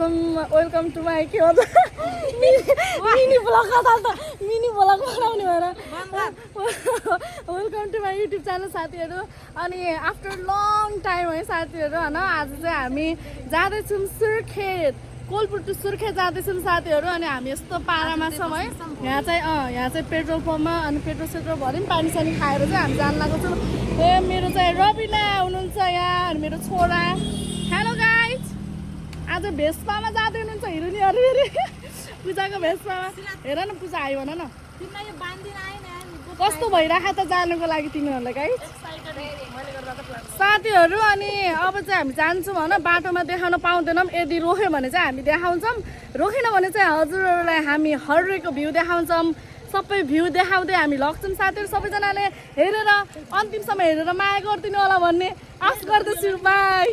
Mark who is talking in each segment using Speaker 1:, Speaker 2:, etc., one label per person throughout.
Speaker 1: Welcome to my के भन्छ mini blog mini vlog बनाउने भएर welcome to my YouTube channel साथीहरू। अनि आफ्टर लङ टाइम है साथीहरू होइन, आज चाहिँ हामी जाँदैछौँ सुर्खेत, कोलपुर टु सुर्खेत जाँदैछौँ साथीहरू। अनि हामी यस्तो पारामा छौँ है, यहाँ चाहिँ पेट्रोल पम्पमा अनि पेट्रोल सेट्रोल भऱ्यौँ, पानी सानी खाएर चाहिँ हामी जान लागेको छौँ। मेरो चाहिँ रबिना हुनुहुन्छ यहाँ अनि मेरो छोरा। हेलो गाइज, आज भेस्पामा जाँदै हुनुहुन्छ हिरोनीहरू अरे पूजाको भेस्पामा। हेर न पूजा आयो भन न कस्तो भइरहेको त जानुको लागि तिमीहरूलाई गाइज साथीहरू। अनि अब चाहिँ हामी जान्छौँ होइन, बाटोमा देखाउन पाउँदैनौँ, यदि रोक्यो भने चाहिँ हामी देखाउँछौँ, रोकेन भने चाहिँ हजुरहरूलाई हामी हरेको भ्यू देखाउँछौँ। सबै भ्यू देखाउँदै हामी लग्छौँ साथीहरू। सबैजनाले हेरेर अन्तिमसम्म हेरेर माया गरिदिनु होला भन्ने आश गर्दछु। बाई।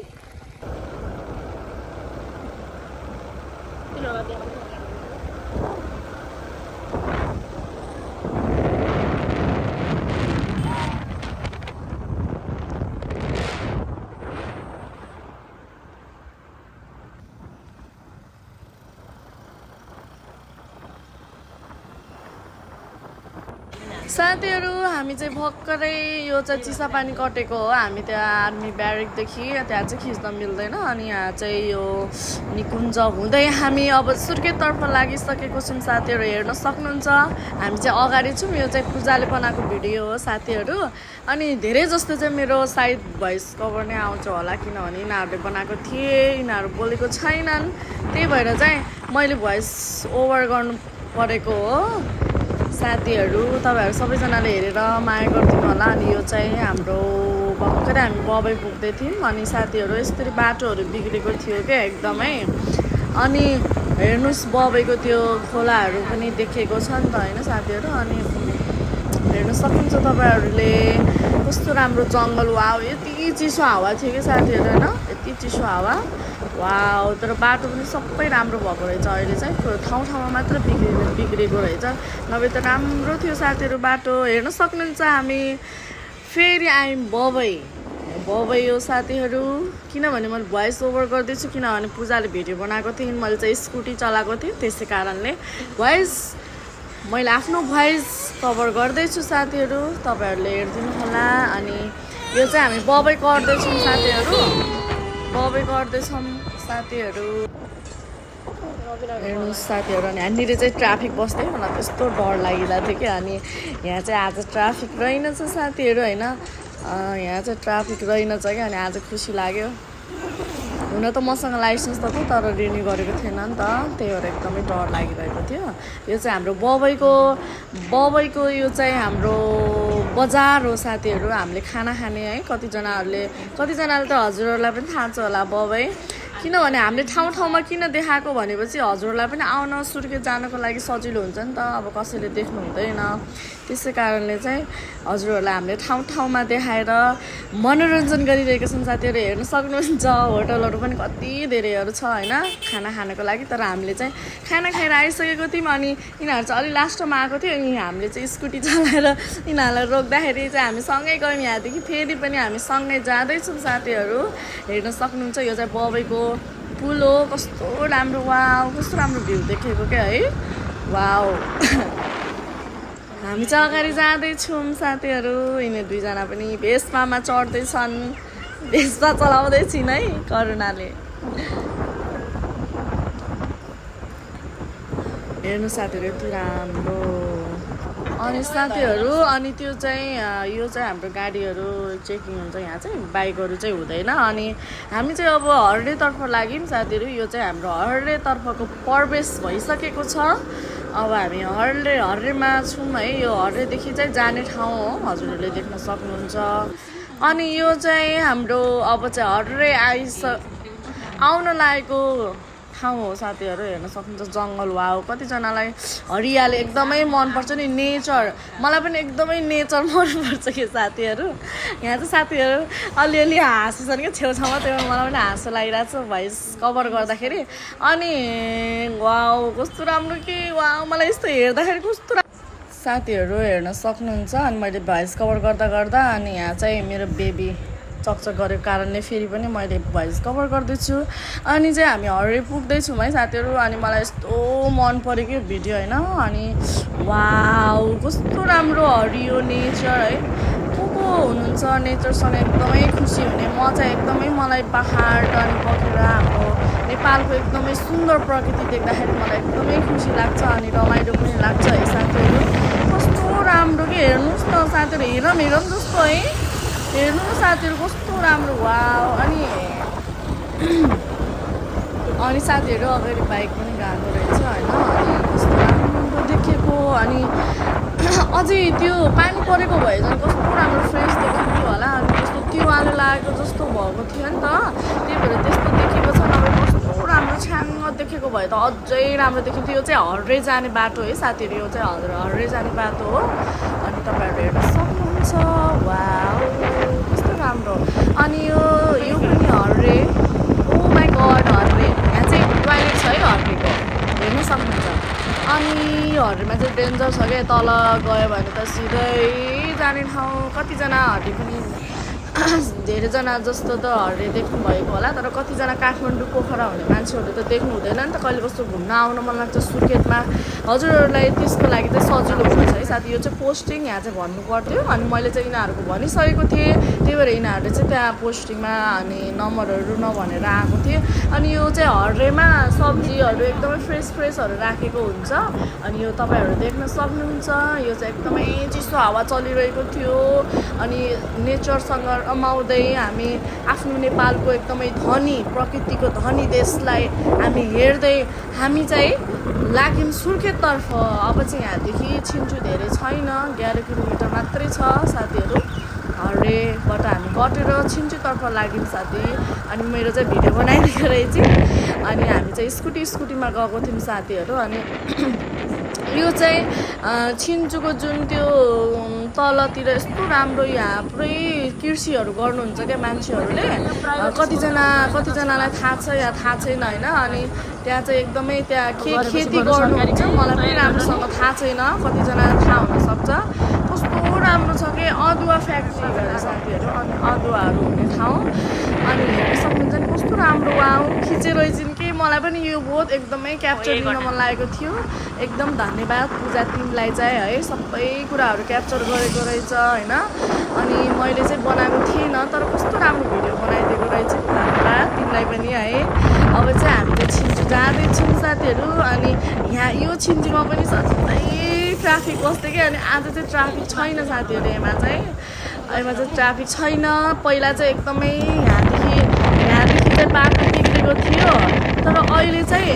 Speaker 1: साथीहरू हामी चाहिँ भर्खरै यो चाहिँ चिसापानी कटेको हो, हामी त्यहाँ आर्मी ब्यारेकदेखि त्यहाँ चाहिँ खिच्न मिल्दैन। अनि यहाँ चाहिँ यो निकुञ्ज हुँदै हामी अब सुर्खेततर्फ लागिसकेको छौँ साथीहरू, हेर्न सक्नुहुन्छ। हामी चाहिँ अगाडि छौँ, यो चाहिँ पूजाले बनाएको भिडियो हो साथीहरू। अनि धेरै जस्तो चाहिँ मेरो सायद भोइस कभर नै आउँछ होला, किनभने यिनीहरूले बनाएको थिए, यिनीहरू बोलेको छैनन्, त्यही भएर चाहिँ मैले भोइस ओभर गर्नु परेको हो साथीहरू। तपाईँहरू सबैजनाले हेरेर माया गरिदिनु होला। अनि यो चाहिँ हाम्रो भर्खरै हामी बबई पुग्दै थियौँ अनि साथीहरू यसरी बाटोहरू बिग्रेको थियो क्या एकदमै। अनि हेर्नुहोस् बबईको त्यो खोलाहरू पनि देखेको छ नि त होइन साथीहरू। अनि हेर्नु सक्नुहुन्छ तपाईँहरूले कस्तो राम्रो जङ्गल। वाउ, यति चिसो हावा थियो कि साथीहरू होइन, यति चिसो हावा। वाउ, तर बाटो पनि सबै राम्रो भएको रहेछ। अहिले चाहिँ ठाउँ ठाउँमा मात्र बिग्रेको रहेछ, नभए त राम्रो थियो साथीहरू बाटो। हेर्न सक्नुहुन्छ हामी फेरि आयौँ बबई हो साथीहरू। किनभने मैले भोइस ओभर गर्दैछु, किनभने पूजाले भिडियो बनाएको थिएँ, मैले चाहिँ स्कुटी चलाएको थिएँ, त्यसै कारणले मैले आफ्नो भोइस कभर गर्दैछु साथीहरू, तपाईँहरूले हेरिदिनु होला। अनि यो चाहिँ हामी बबई गर्दैछौँ साथीहरू, बबई गर्दैछौँ साथीहरू। हेर्नुहोस् साथीहरू, अनि यहाँनिर चाहिँ ट्राफिक बस्दै मलाई त्यस्तो डर लागिरहेको थियो कि। अनि यहाँ चाहिँ आज ट्राफिक रहेनछ साथीहरू होइन, यहाँ चाहिँ ट्राफिक रहेनछ कि। अनि आज खुसी लाग्यो। हुन त मसँग लाइसेन्स त थियो तर रिन्यू गरेको थिएन नि त, त्यही भएर एकदमै डर लागिरहेको थियो। यो चाहिँ हाम्रो बबईको यो चाहिँ हाम्रो बजार हो साथीहरू। हामीले खाना खाने है, कतिजनाले त हजुरहरूलाई पनि थाहा छ होला बबई, किनभने हामीले ठाउँ ठाउँमा किन देखाएको भनेपछि हजुरहरूलाई पनि आउन सुर्खेत जानको लागि सजिलो हुन्छ नि त। अब कसैले देख्नु हुँदैन, त्यसै कारणले चाहिँ हजुरहरूलाई हामीले ठाउँ ठाउँमा देखाएर मनोरञ्जन गरिरहेका छौँ साथीहरू। हेर्न सक्नुहुन्छ होटलहरू पनि कति धेरैहरू छ होइन खाना खानको लागि। तर हामीले चाहिँ खाना खाएर आइसकेको थियौँ अनि यिनीहरू चाहिँ अलि लास्टमा आएको थियो। अनि हामीले चाहिँ स्कुटी चलाएर यिनीहरूलाई रोक्दाखेरि चाहिँ हामी सँगै गयौँ, यहाँदेखि फेरि पनि हामी सँगै जाँदैछौँ साथीहरू। हेर्न सक्नुहुन्छ यो चाहिँ बबईको पुल हो, कस्तो राम्रो। वाउ, कस्तो राम्रो भ्यू देखेको क्या है। वाउ हामी चाहिँ अगाडि जाँदैछौँ साथीहरू। यिनी दुईजना पनि भेस्पामा चढ्दैछन्, भेस्पा चलाउँदैछिन् है करुणाले। हेर्नु साथीहरू यति राम्रो। अनि साथीहरू अनि त्यो चाहिँ यो चाहिँ हाम्रो गाडीहरू चेकिङ हुन्छ, यहाँ चाहिँ बाइकहरू चाहिँ हुँदैन। अनि हामी चाहिँ अब हर्रेतर्फ लाग्यौँ साथीहरू। यो चाहिँ हाम्रो हर्रेतर्फको प्रवेश भइसकेको छ। अब हामी हर्रेमा छौँ है, यो हर्रेदेखि चाहिँ जाने ठाउँ हो, हजुरहरूले देख्न सक्नुहुन्छ। अनि यो चाहिँ हाम्रो अब चाहिँ हर्रे आउन लागेको ठाउँ हो साथीहरू। हेर्न सक्नुहुन्छ जङ्गल। वाउ, कतिजनालाई हरियाली एकदमै मनपर्छ नि, नेचर। मलाई पनि एकदमै नेचर मनपर्छ कि साथीहरू। यहाँ चाहिँ साथीहरू अलिअलि हाँसिन्छन् क्या छेउछाउमा, त्यही भएर मलाई पनि हाँसो लागिरहेको छ भोइस कभर गर्दाखेरि। अनि वाउ कस्तो राम्रो कि, वाउ मलाई यस्तो हेर्दाखेरि कस्तो साथीहरू हेर्न सक्नुहुन्छ। अनि मैले भोइस कभर गर्दा अनि यहाँ चाहिँ मेरो बेबी चकचक गरेको कारणले फेरि पनि मैले भोइस कभर गर्दैछु अनि चाहिँ हामी हर्रे पुग्दैछौँ है साथीहरू अनि मलाई यस्तो मन पऱ्यो कि भिडियो होइन अनि वाउ कस्तो राम्रो हरियो नेचर है को हुनुहुन्छ नेचरसँग एकदमै खुसी हुने म चाहिँ एकदमै मलाई पहाड अनि बगेर हाम्रो नेपालको एकदमै सुन्दर प्रकृति देख्दाखेरि मलाई एकदमै खुसी लाग्छ अनि रमाइलो पनि लाग्छ है साथीहरू कस्तो राम्रो कि हेर्नुहोस् न साथीहरू हेरौँ जस्तो है हेर्नु न साथीहरू कस्तो राम्रो वाउ अनि साथीहरू अगाडि बाइक पनि गएको रहेछ होइन अनि कस्तो राम्रो देखेको अनि अझै त्यो पानी परेको भए झन् कस्तो राम्रो फ्रेस देखेको होला अनि कस्तो तिवाले लागेको जस्तो भएको थियो नि त त्यही भएर त्यस्तो देखेको छ नभए कस्तो राम्रो छ्याङ्ग देखेको भए त अझै राम्रो देखिन्थ्यो यो चाहिँ हर्रे जाने बाटो है साथीहरू यो चाहिँ हर्रे जाने बाटो हो अनि तपाईँहरू हेर्न सक्नुहुन्छ वाउ कस्तो राम्रो अनि यो पनि hurray oh my God hurray यहाँ चाहिँ टोइलेट छ है हर्रेको हेर्न सक्नुहुन्छ अनि हर्रेमा चाहिँ डेन्जर छ क्या तल गयो भने त सिधै जाने ठाउँ कतिजना हर्रे पनि धेरैजना जस्तो त हर्रे देख्नु भएको होला तर कतिजना काठमाडौँ पोखरा हुने मान्छेहरू त देख्नु हुँदैन नि त कहिले कस्तो घुम्न आउन मन लाग्छ सुर्खेतमा हजुरहरूलाई त्यसको लागि चाहिँ सजिलो हुन्छ है साथी यो चाहिँ पोस्टिङ यहाँ चाहिँ भन्नु पर्थ्यो अनि मैले चाहिँ यिनीहरूको भनिसकेको थिएँ त्यही भएर यिनीहरूले चाहिँ त्यहाँ पोस्टिङमा अनि नम्बरहरू नभनेर आएको थिएँ अनि यो चाहिँ हर्रेमा सब्जीहरू एकदमै फ्रेसहरू राखेको हुन्छ अनि यो तपाईँहरू देख्न सक्नुहुन्छ यो चाहिँ एकदमै चिसो हावा चलिरहेको थियो अनि नेचरसँग रमाउँदै हामी आफ्नो नेपालको एकदमै धनी प्रकृतिको धनी देशलाई हामी हेर्दै हामी चाहिँ लाग्यौँ सुर्खेततर्फ अब चाहिँ यहाँदेखि छिन्चु धेरै छैन 11 किलोमिटर मात्रै छ साथीहरू हर्रेबाट हामी कटेर छिन्चुतर्फ लाग्यौँ साथी अनि मेरो चाहिँ भिडियो बनाइदिएको रहेछ अनि हामी चाहिँ स्कुटीमा गएको थियौँ साथीहरू अनि यो चाहिँ छिन्चुको जुन त्यो तलतिर यस्तो राम्रो यहाँ पुरै कृषिहरू गर्नुहुन्छ क्या मान्छेहरूले कतिजनालाई थाहा छ या थाहा छैन होइन अनि त्यहाँ चाहिँ एकदमै त्यहाँ खेती गर्नुहुन्छ मलाई पनि राम्रोसँग थाहा छैन कतिजनालाई थाहा हुनसक्छ कस्तो राम्रो छ कि अदुवा फ्याक्ट्री भएर साथीहरू अनि अदुवाहरू हुने ठाउँ अनि हेर्न सक्नुहुन्छ नि कस्तो राम्रो वाउ खिचेर एकछिन कि मलाई पनि यो बहुत एकदमै क्याप्चर लिन मन लागेको थियो एकदम धन्यवाद पूजा टिमलाई चाहिँ है सबै कुराहरू क्याप्चर गरेको रहेछ होइन अनि मैले चाहिँ बनाएको थिइनँ तर कस्तो राम्रो भिडियो बनाइदिएको रहेछ धन्यवाद तिमीलाई पनि है अब चाहिँ हामीले छिन्चु जाँदैछौँ साथीहरू अनि यहाँ यो छिन्चुमा पनि सधैँ ट्राफिक बस्थ्यो कि अनि आज चाहिँ ट्राफिक छैन साथीहरू यमा चाहिँ ट्राफिक छैन पहिला चाहिँ एकदमै यहाँदेखि चाहिँ बाटो बिग्रेको थियो तर अहिले चाहिँ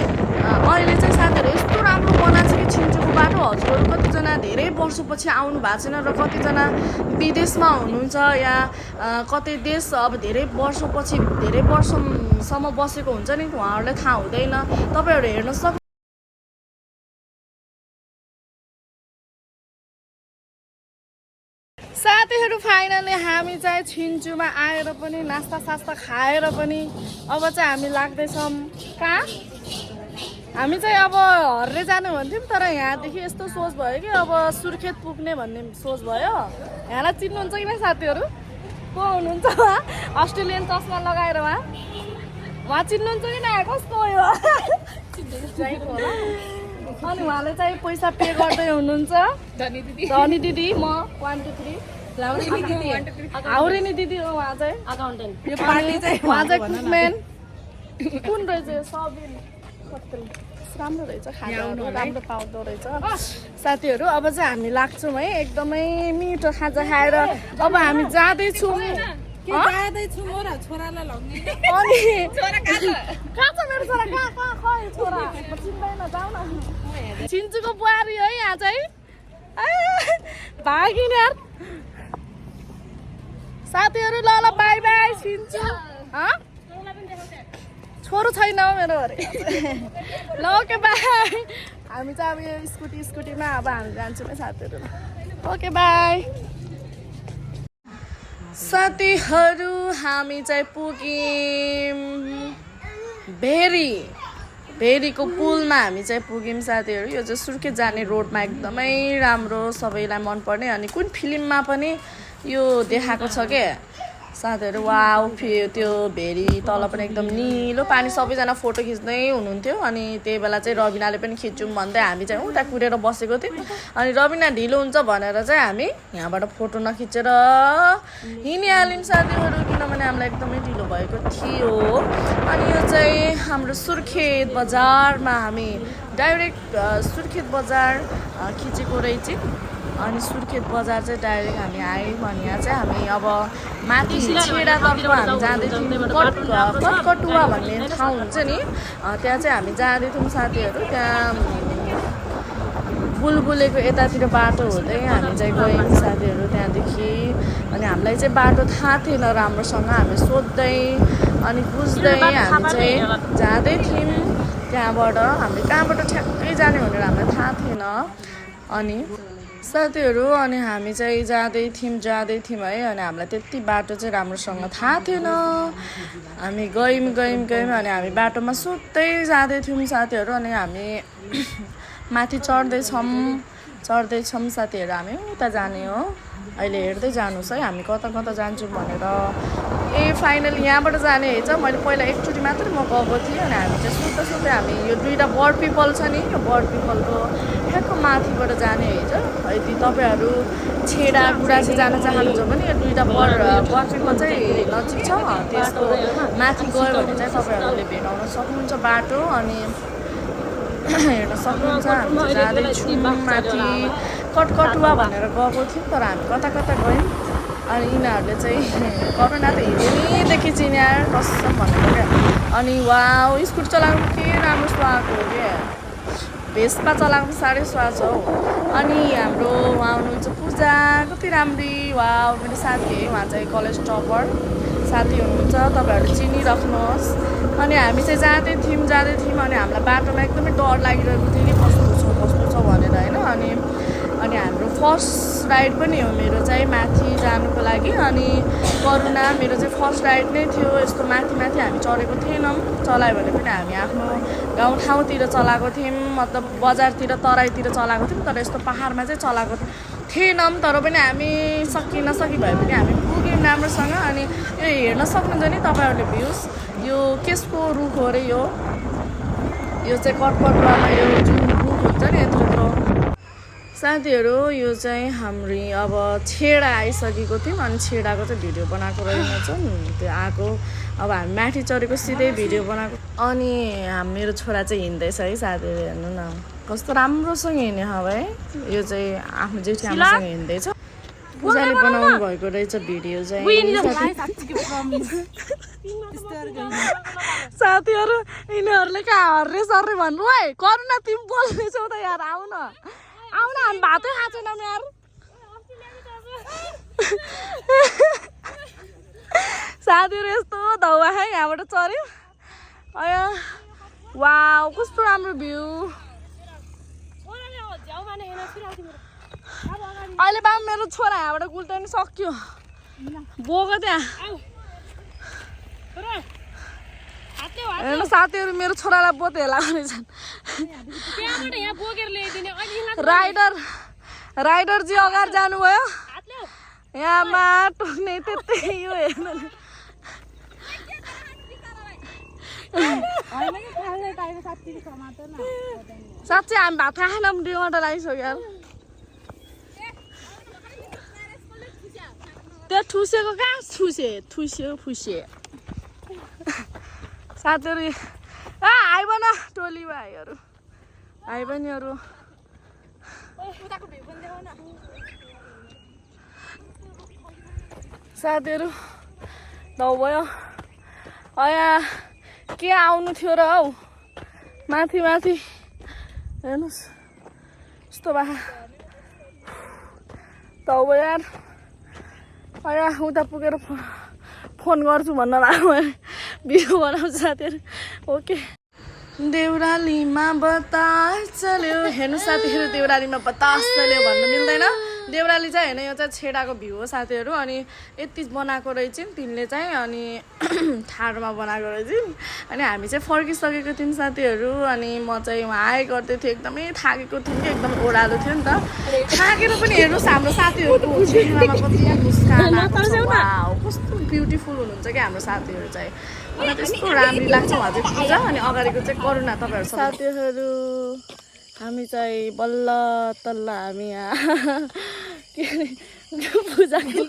Speaker 1: साथीहरू यस्तो राम्रो बनाएको छ कि छिन्चुको बाटो हजुरहरू कतिजना धेरै वर्षपछि आउनु भएको छैन र कतिजना विदेशमा हुनुहुन्छ या कतै देश अब धेरै वर्षसम्म बसेको हुन्छ नि उहाँहरूलाई थाहा हुँदैन तपाईँहरू हेर्न सक्नु साथीहरू फाइनली हामी चाहिँ छिन्चुमा आएर पनि नास्ता खाएर पनि अब चाहिँ हामी लाग्दैछौँ कहाँ हामी चाहिँ अब हर्रे जानु भन्थ्यौँ तर यहाँदेखि यस्तो सोच भयो कि अब सुर्खेत पुग्ने भन्ने सोच भयो यहाँलाई चिन्नुहुन्छ कि न साथीहरू को हुनुहुन्छ उहाँ अस्ट्रेलियन चस्मा लगाएर उहाँ चिन्नुहुन्छ कि न कस्तो हो अनि उहाँले चाहिँ पैसा पे गर्दै हुनुहुन्छ धनी दिदी म 1 2 3 हाउरेनी दिदी हो उहाँ चाहिँ अकाउन्टेन्ट यो पार्टी चाहिँ उहाँ चाहिँ कुकम्यान कुन रहेछ सबिन राम्रो रहेछ खाजाहरू राम्रो पाउँदो रहेछ साथीहरू अब चाहिँ हामी लाग्छौँ है एकदमै मिठो खाजा खाएर अब हामी जाँदैछौँ
Speaker 2: छोरालाई लग्ने
Speaker 1: अनि कहाँ छ मेरो छोरा कहाँ खै छोरा चिन्दैन जाऊ न छिन्चुको बुहारी है यहाँ चाहिँ भागिन यार साथीहरू ल बाई बाई छिन्चु छोरो छैन हौ मेरो अरे ल ओके बाई हामी चाहिँ अब यो स्कुटीमा अब हामी जान्छौँ है साथीहरू ओके बाई साथीहरू हामी चाहिँ पुग्यौँ भेरीको पुलमा हामी चाहिँ पुग्यौँ साथीहरू यो चाहिँ सुर्खेत जाने रोडमा एकदमै राम्रो सबैलाई मनपर्ने अनि कुन फिल्ममा पनि यो देखाएको छ के साथीहरू वाउ त्यो भेरी तल पनि एकदम निलो पानी सबैजना फोटो खिच्दै हुनुहुन्थ्यो अनि त्यही बेला चाहिँ रबिनाले पनि खिचौँ भन्दै हामी चाहिँ उता कुरेर बसेको थियौँ अनि रबिना ढिलो हुन्छ भनेर चाहिँ हामी यहाँबाट फोटो नखिचेर हिँडिहाल्यौँ साथीहरू किनभने हामीलाई एकदमै ढिलो भएको थियो अनि यो चाहिँ हाम्रो सुर्खेत बजारमा हामी डाइरेक्ट सुर्खेत बजार खिचेको रहेछ अनि सुर्खेत बजार चाहिँ डाइरेक्ट हामी आयौँ अनि यहाँ चाहिँ हामी अब माथि छेडातर्फ हामी जाँदै थियौँ कटकटुवा भन्ने ठाउँ हुन्छ नि त्यहाँ चाहिँ हामी जाँदै थियौँ साथीहरू त्यहाँ बुलबुलेको यतातिर बाटो हुँदै हामी चाहिँ गयौँ साथीहरू त्यहाँदेखि अनि हामीलाई चाहिँ बाटो थाहा थिएन राम्रोसँग हामी सोध्दै अनि बुझ्दै हामी चाहिँ जाँदै थियौँ त्यहाँबाट हामीले कहाँबाट ठ्याक्कै जाने भनेर हामीलाई थाहा थिएन अनि साथीहरू अनि हामी चाहिँ जाँदै थियौँ है अनि हामीलाई त्यति बाटो चाहिँ राम्रोसँग थाहा थिएन हामी गयौँ अनि हामी बाटोमा सोध्दै जाँदै थियौँ साथीहरू अनि हामी माथि चढ्दैछौँ साथीहरू हामी उता जाने हो अहिले हेर्दै जानुहोस् है हामी कता कता जान्छौँ भनेर फाइनली यहाँबाट जाने है छ मैले पहिला एकचोटि मात्रै म गएको थिएँ अनि हामी चाहिँ सोध्दै हामी यो दुईवटा बर्ड पिपल छ नि यो बर्ड पिपलको ठ्याक्क माथिबाट जाने है छ यदि तपाईँहरू छेडा गुराँसी जान चाहनुहुन्छ भने यो दुईवटा बर्ड पिपल चाहिँ नजिक छ त्यसको माथि गयो भने चाहिँ तपाईँहरूले भेटाउन सक्नुहुन्छ बाटो अनि हेर्न सक्नुहुन्छ हामी जाँदैछौँ माथि कटकटुवा भनेर गएको थियौँ तर हामी कता कता गयौँ अनि यिनीहरूले चाहिँ करुणा त हिँडेदेखि चिन्या कसम भनेर क्या अनि वाउ स्कुटी चलाउनु के राम्रो सुहाएको हो क्या भेस्पा चलाउनु साह्रै स्वाद छ हौ अनि हाम्रो उहाँ हुनुहुन्छ पूजा कति राम्री वाउ मेरो साथी है उहाँ चाहिँ कलेज टपर साथी हुनुहुन्छ तपाईँहरू चिनिराख्नुहोस् अनि हामी चाहिँ जाँदै थियौँ अनि हामीलाई बाटोमा एकदमै डर लागिरहेको थियो कि कस्तो छ भनेर होइन अनि हाम्रो फर्स्ट राइड पनि हो मेरो चाहिँ माथि जानुको लागि अनि करुणा मेरो चाहिँ फर्स्ट राइड नै थियो यस्तो माथि हामी चढेको थिएनौँ चलायो भने पनि हामी आफ्नो गाउँठाउँतिर चलाएको थियौँ मतलब बजारतिर तराईतिर चलाएको थियौँ तर यस्तो पाहाडमा चाहिँ चलाएको थिएनौँ तर पनि हामी सकि भए पनि हामी पुग्यौँ राम्रोसँग अनि यो हेर्न सक्नुहुन्छ नि तपाईँहरूले भ्युज यो केसको रुख हो अरे यो चाहिँ कटकटुवामा यो जुन रुख हुन्छ नि यत्रो साथीहरू यो चाहिँ हाम्रो अब छेडा आइसकेको थियौँ अनि छेडाको चाहिँ भिडियो बनाएको रहेनछन् त्यो आएको अब हामी माथि चढेको सिधै भिडियो बनाएको अनि मेरो छोरा चाहिँ हिँड्दैछ है साथीहरू हेर्नु न कस्तो राम्रोसँग हिँड्ने हो है यो चाहिँ आफ्नो जेठी आमासँग हिँड्दैछ पूजाले बनाउनु भएको रहेछ भिडियो चाहिँ साथीहरू यिनीहरूले कहाँ हर्रे सर्रे भन्नु है करुणा तिमी बोल्दैछौ त यार आउन हामी भातै खाएको छैनौँ यार साथीहरू यस्तो धौवा है यहाँबाट चढ्यो अया वाउ कस्तो राम्रो भ्यू अहिले बा मेरो छोरा यहाँबाट गुल्टाउनु सक्यो बोको त्यहाँ हेर्नु साथीहरू मेरो छोरालाई बोत हेला गरेछन् राइडरजी अगाडि जानुभयो यहाँमा टोक्ने त्यतै यो हेर्नु साँच्चै हामी भात खाएनौँ 2 घन्टा लागिसक्यो त्यो ठुसेको कहाँ ठुसे साथीहरू आइब न टोली भाइहरू आइ पनि अरू साथीहरू धौ भयो अया के आउनु थियो र हौ माथि हेर्नुहोस् यस्तो भए धौ भयो यार अया उता पुगेर फोन गर्छु भन्न लाग्यो भिडियो बनाउँछु साथीहरू ओके देउरालीमा बतास चल्यो हेर्नु साथीहरू देउरालीमा बतास चल्यो भन्न मिल्दैन देउराली चाहिँ होइन यो चाहिँ छेडाको भ्यू हो साथीहरू अनि यति बनाएको रहेछन् तिनले चाहिँ अनि ठाडोमा बनाएको रहेछन् अनि हामी चाहिँ फर्किसकेको थियौँ साथीहरू अनि म चाहिँ वहाँ आए गर्दै थिएँ एकदमै थाकेको थिएँ कि एकदम ओह्रालो थियो नि त थाकेर पनि हेर्नुहोस् हाम्रो साथीहरूको चेहरामा कति मुस्कान आएको छ वाउ कस्तो ब्युटिफुल हुनुहुन्छ कि हाम्रो साथीहरू चाहिँ मलाई त्यस्तो राम्रो लाग्छ उहाँ चाहिँ पूजा अनि अगाडिको चाहिँ करुणा तपाईँहरू साथीहरू हामी चाहिँ बल्ल तल्ल हामी यहाँ के अरे पूजाको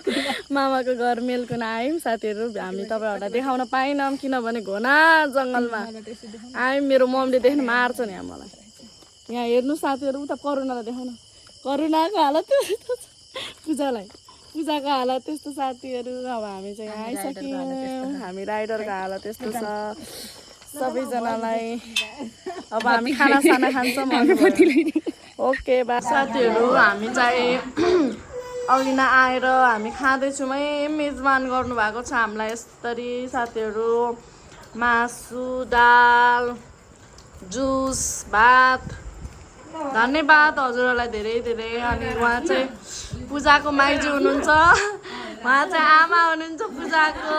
Speaker 1: मामाको घर मेलकुन आयौँ साथीहरू हामी तपाईँहरूलाई देखाउन पाएनौँ किनभने घना जङ्गलमा आयौँ मेरो मम्मीले देख्न मार्छ नि यहाँ मलाई यहाँ हेर्नु साथीहरू उता करुणालाई देखाउन करुणाको हालत त्यस्तो छ पूजाको हालत त्यस्तो साथीहरू अब हामी चाहिँ यहाँ आइसक्यौँ हामी राइडरको हालत त्यस्तो छ सबैजनालाई अब हामी खानासाना खान्छौँ ओके बा साथीहरू हामी चाहिँ अघि नै आएर हामी खाँदैछौँ है मेजबान गर्नुभएको छ हामीलाई यसरी साथीहरू मासु दाल जुस भात धन्यवाद हजुरहरूलाई धेरै धेरै अनि उहाँ चाहिँ पूजाको माइजू हुनुहुन्छ उहाँ चाहिँ आमा हुनुहुन्छ पूजाको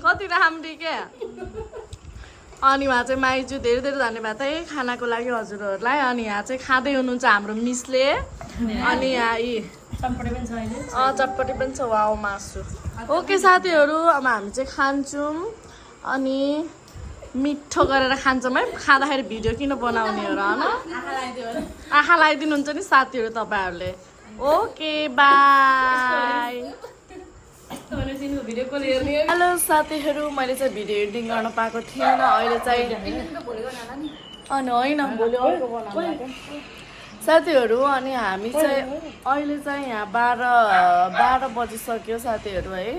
Speaker 1: कति राम्री क्या अनि उहाँ चाहिँ माइजू धेरै धेरै धन्यवाद है खानाको लागि हजुरहरूलाई अनि यहाँ चाहिँ खाँदै हुनुहुन्छ हाम्रो मिसले अनि यहाँ यी चटपटी पनि छ वाउ मासु ओके साथीहरू अब हामी चाहिँ खान्छौँ अनि मिठो गरेर खान्छौँ है खाँदाखेरि भिडियो किन बनाउने हो र होइन आँखा लगाइदिनुहुन्छ नि साथीहरू तपाईँहरूले ओके बाई हेलो साथीहरू मैले चाहिँ भिडियो एडिटिङ गर्न पाएको थिएन अहिले चाहिँ अनि होइन भोलि अर्को बनाउनु साथीहरू अनि हामी चाहिँ अहिले चाहिँ यहाँ 12 बजिसक्यो साथीहरू है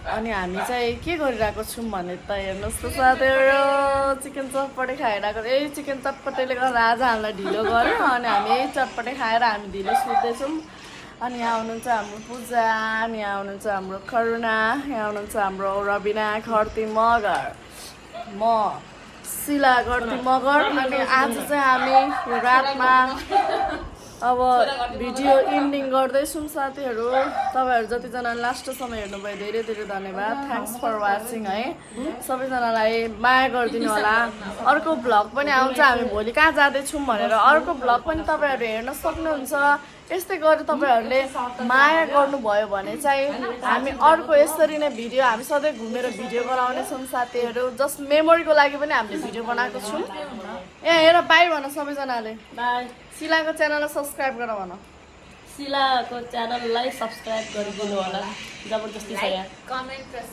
Speaker 1: अनि हामी चाहिँ के गरिरहेको छौँ भने त हेर्नुहोस् त साथीहरू चिकन चटपटे खाइरहेको यही चिकन चटपटेले गर्दा आज हामीलाई ढिलो गर्यो अनि हामी यही चटपटे खाएर हामी ढिलो सुत्दैछौँ अनि यहाँ हुनुहुन्छ हाम्रो पूजा अनि यहाँ हुनुहुन्छ हाम्रो करुणा यहाँ हुनुहुन्छ हाम्रो रबिना घरती मगर म शिला घरती मगर अनि आज चाहिँ हामी यो रातमा अब भिडियो इन्डिङ गर्दैछौँ साथीहरू तपाईँहरू जतिजनाले लास्टसम्म हेर्नुभयो धेरै धेरै धन्यवाद थ्याङ्क्स फर वाचिङ है सबैजनालाई माया गरिदिनु होला अर्को भ्लग पनि आउँछ हामी भोलि कहाँ जाँदैछौँ भनेर अर्को भ्लग पनि तपाईँहरू हेर्न सक्नुहुन्छ यस्तै गरी तपाईँहरूले माया गर्नुभयो भने चाहिँ हामी अर्को यसरी नै भिडियो हामी सधैँ घुमेर भिडियो बनाउनेछौँ साथीहरू जस्ट मेमोरीको लागि पनि हामीले भिडियो बनाएको छौँ यहाँ हेर बाई भन सबैजनाले बाई शिलाको च्यानललाई सब्सक्राइब गर भन
Speaker 2: शिलाको च्यानललाई सब्सक्राइब गरिदिनु होला जबरजस्ती छ यहाँ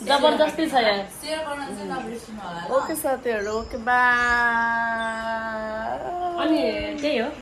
Speaker 2: जबरजस्ती छ यहाँ
Speaker 1: ओके साथीहरू ओके बाई
Speaker 2: अनि त्यही हो